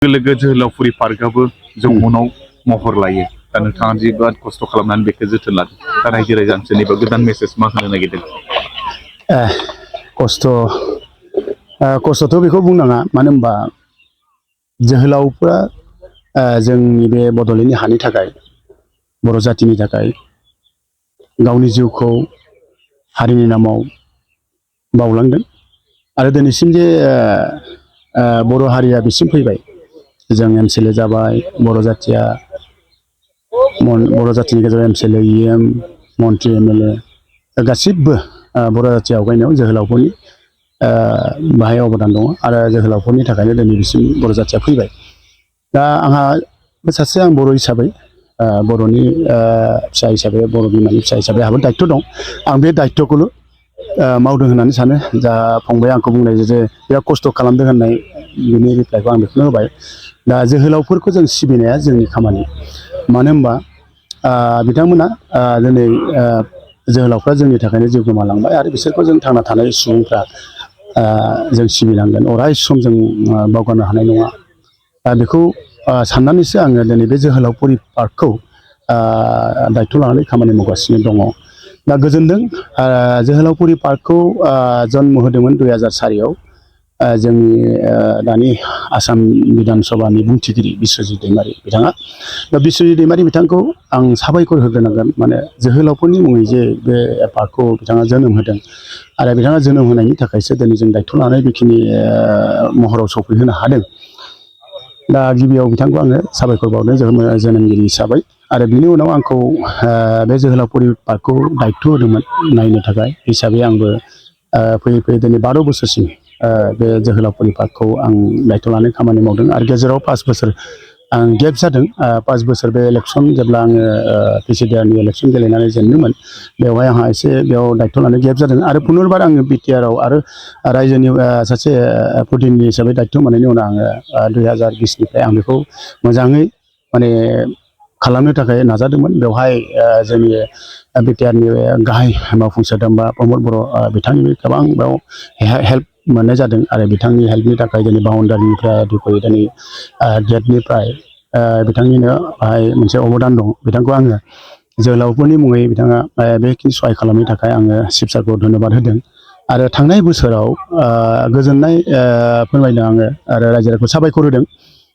लोगो जोहोलावफुरि पार्कआबो जौमनाव महर लायो दा नोंथाङा जि बिराद खस्थ' खालामनानै बेखौ जोथोन लादों दा रायजो राजा ओनसोलनिबो गोदान मेसेज मा होनो नागिरदों? खस्थ'थ' बेखौ बुंनाङा मानो होनबा जोहोलावफ्रा जोंनि बे बड'लेण्डनि हानि थाखाय बर' जातिनि थाखाय गावनि जिउखौ हारिनि नामाव बावलांदों आरो दिनैसिम जे बर' हारिया बिसिम फैबाय जों एमसिएलए जाबाय बर' जातिनि गेजेराव एमसिएलए इएम मन्त्रि एमएलए गासिबो बर' जाथि आवगायनायाव जोहोलावफोरनि बाहाय अबदान दङ आरो जोहोलावफोरनि थाखायनो दिनै बिसिम बर' जातिया फैबाय। दा आंहा सासे आं बर' हिसाबै बर'नि फिसा हिसाबै बर' बिमानि फिसा हिसाबै आंहाबो दायित्व दं। आं बे दायित्वखौल' मावदों होननानै सानो। जा फंबाया आंखौ बुंनाय जे बिराद खस्थ' खालामदों होननाय बिनि रिप्लाइखौ आं बेखौनो होबाय। दा जोहोलावफोरखौ जों सिबिनाया जोंनि खामानि। मानो होनबा बिथांमोना दिनै जोहोलावफ्रा जोंनि थाखायनो जिउ गोमालांबाय आरो बिसोरखौ जों थांना थानाय सुबुंफ्रा जों सिबिनांगोन अराय सम जों बावगारनो हानाय नङा। बेखौ साननानैसो आङो दिनै बे जोहोलावफुरि पार्कखौ दायित्व लानानै खामानि मावगासिनो दङ। दा गोजोनदों जोहोलावफुरि पार्कखौ जन्म होदोंमोन 2004 जोंनि दानि आसाम बिधान सभानि बुंथिगिरि बिस्वजित दैमारि बिथाङा। दा बिस्वजित दैमारि बिथांखौ आं साबायखर होग्रोनांगोन। माने जोहोलावफोरनि मुङै जे बे पार्कखौ बिथाङा जोनोम होदों आरो बिथाङा जोनोम होनायनि थाखायसो दिनै जों दायित्व लानानै बेखिनि महराव सफैहोनो हादों। दा गिबियाव बिथांखौ आङो साबायखर बावदों जोनोमगिरि हिसाबै। आरो बिनि उनाव आंखौ बे जोहोलावफुरि पार्कखौ दायित्व होदोंमोन नायनो थाखाय हिसाबै आंबो फैयै फैयै दिनै 12 बोसोरसिम बे जोहोलावफुरि पार्कखौ आं दायित्व लानानै खामानि मावदों आरो गेजेराव 5 बोसोर आं गेप जादों। 5 बोसोर बे इलेक्सन जेब्ला आङो प्रेसिडेन्टनि इलेक्सन गेलेनानै जेनदोंमोन बेवहाय आंहा एसे बेयाव दायित्व लानाय गेप जादों आरो पुनरबार आङो बिटिआरआव आरो रायजोनि सासे प्रतिनिधि हिसाबै दायित्व मोननायनि उनाव आङो 2020निफ्राय आं बेखौ मोजाङै माने खालामनो थाखाय नाजादोंमोन। बेवहाय जोंनि बिटिआरनि गाहाय मावफुं सोद्रोमा प्रमद बर' बिथांनि गोबां बेयाव हेल्प मोननाय जादों आरो बिथांनि हेल्पनि थाखाय दिनै बाउण्डारिनिफ्राय दिनै गेटनिफ्राय बिथांनिनो बाहाय मोनसे अबदान दं। बिथांखौ आङो जोहोलावफोरनि मुङै बिथाङा बेखिनि सहाय खालामनो थाखाय आङो शिब सारखौ धन्यबाद होदों। आरो थांनाय बोसोराव गोजोननाय फोरमायदों आङो आरो रायजो राजाखौ साबायखर होदों।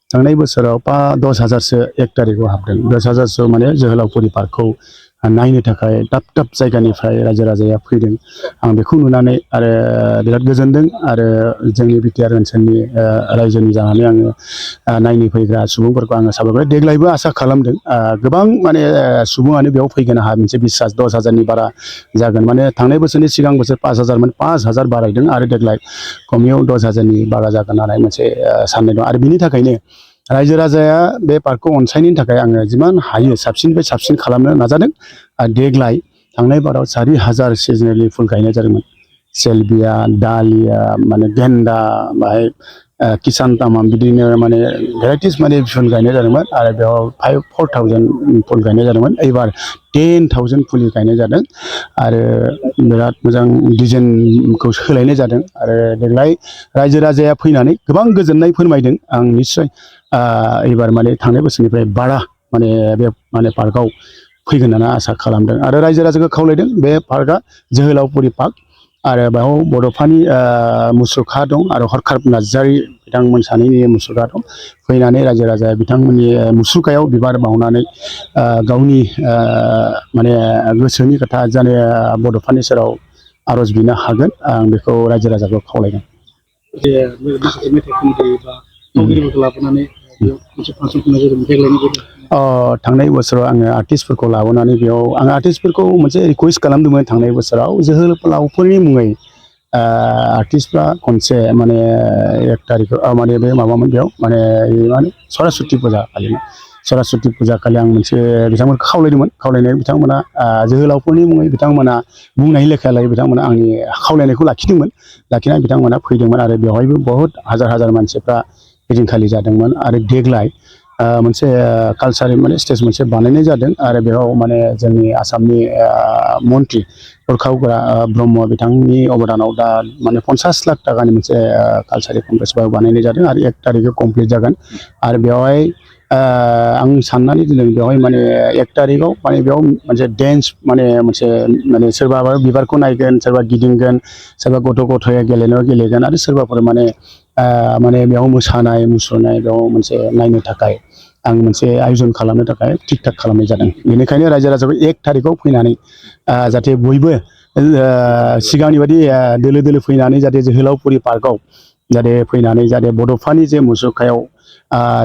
थांनाय बोसोराव 10,000सो 1 तारिखआव हाबदों। 10,000सो माने जोहोलावफुरि पार्कखौ नायनो थाखाय दाब दाब जायगानिफ्राय रायजो राजाया फैदों। आं बेखौ नुनानै आरो बिराद गोजोनदों आरो जोंनि बिटिआर ओनसोलनि रायजोनि जानानै आङो नायनो फैग्रा सुबुंफोरखौ आङो साबायखर देग्लायबो आसा खालामदों गोबां माने सुबुङानो बेयाव फैगोन आंहा मोनसे बिसास 10,000नि बारा जागोन। माने थांनाय बोसोरनि सिगां बोसोर 5,000मोन 5,000 बारायदों आरो देग्लाय खमैयाव 10,000नि बारा जागोन होननानै मोनसे साननाय दं। आरो बिनि थाखायनो रायजो राजाया बे पार्कखौ अनसायनायनि थाखाय आङो जिमान हायो साबसिननिफ्राय साबसिन खालामनो नाजादों। आरो देग्लाय थांनाय बाराव 4,000 सिजनेलि फुल गायनाय जादोंमोन। सेलबिया दालिया माने गेन्दा बाहाय किसान तामाम बिदिनो माने भेराइटिस माने फुल गायनाय जादोंमोन आरो बेयाव 4,000 फुल गायनाय जादोंमोन। एबार 10,000 फुलि गायनाय जादों आरो बिराद मोजां डिजाइनखौ सोलायनाय जादों। आरो देग्लाय रायजो राजाया फैनानै गोबां गोजोननाय फोरमायदों। आं निस्सय एबार माने थांनाय बोसोरनिफ्राय बारा माने बे माने पार्कआव फैगोन होननानै आसा खालामदों आरो रायजो राजाखौ खावलायदों बे पार्कआ जोहोलावफुरि पार्क आरो बेयाव बड'फानि मुसुखा दं आरो हरखाब नार्जारि बिथांमोन सानैनि मुसुखा दं। फैनानै रायजो राजाया बिथांमोननि मुसुखायाव बिबार बावनानै गावनि माने गोसोनि खोथा जाने बड'फानि सेराव आर'ज बिनो हागोन। आं बेखौ रायजो राजाखौ खावलायदों। माखासे मेथाइ खनगिरि बा फावगिरिफोरखौ लाबोनानै बेयाव मोनसे फांसन खुंनाय जादोंमोन देग्लायनि बायदि। थांनाय बोसोराव आङो आर्टिस्टफोरखौ लाबोनानै बेयाव आं आर्टिस्टफोरखौ मोनसे रिकुवेस्ट खालामदोंमोन। थांनाय बोसोराव जोहोलावफोरनि मुङै आर्टिस्टफ्रा खनसे माने 1 तारिखआव माने बे माबामोन बेयाव माने सरासति फुजा खालिमोन। सरासति फुजा खालि आं मोनसे बिथांमोनखौ खावलायदोंमोन। खावलायनायाव बिथांमोना जोहोलावफोरनि मुङै बिथांमोना बुंनाय लेखायै बिथांमोना आंनि खावलायनायखौ लाखिदोंमोन। लाखिनानै बिथांमोना फैदोंमोन आरो बेवहायबो बहुत हाजार हाजार मानसिफ्रा ओइदिनखालि जादोंमोन। आरो देग्लाय मोनसे कालचार माने स्टेज मोनसे बानायनाय जादों आरो बेयाव माने जोंनि आसामनि मन्त्रि हरखाबग्रा ब्रह्म बिथांनि अबदानाव दा माने 50 लाख थाखानि मोनसे कालचारेल कमप्लेक्स बानायनाय जादों आरो 1 थारिखआव कमप्लिट जागोन आरो बेवहाय आं साननानै दोनदों बेवहाय माने 1 थारिखआव माने बेयाव मोनसे डेन्स माने मोनसे माने सोरबा बिबारखौ नायगोन सोरबा गिदिंगोन सोरबा गथ' गथाया गेलेनायाव गेलेगोन आरो सोरबाफोर माने बेयाव मोसानाय मुसुरनाय बेयाव मोनसे नायनो थाखाय आं मोनसे आयोजन खालामनो थाखाय थिक थाक खालामनाय जादों बेनिखायनो रायजो राजाखौ 1 थारिखआव फैनानै जाहाथे बयबो सिगांनि बायदि दोलो दोलो फैनानै जाहाथे जोहोलावफुरि पार्कआव जाहाथे फैनानै जाहाथे बड'फानि जे मुसुखायाव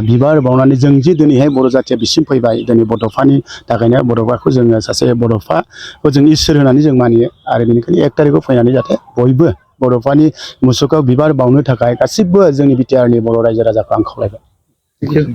बिबार बावनानै जों जे दिनैहाय बर' जाथिया बिसिम फैबाय दिनै बड'फानि थाखायनो बड'फाखौ जोङो सासे बड'फाखौ जों इसोर होननानै जों मानियो आरो बेनिखायनो 1 थारिखआव फैनानै जाहाथे बयबो बड'फानि मुसुखायाव बिबार बावनो थाखाय गासिबो जोंनि बिटिआरनि बर' रायजो राजाखौ आं खावलायबाय।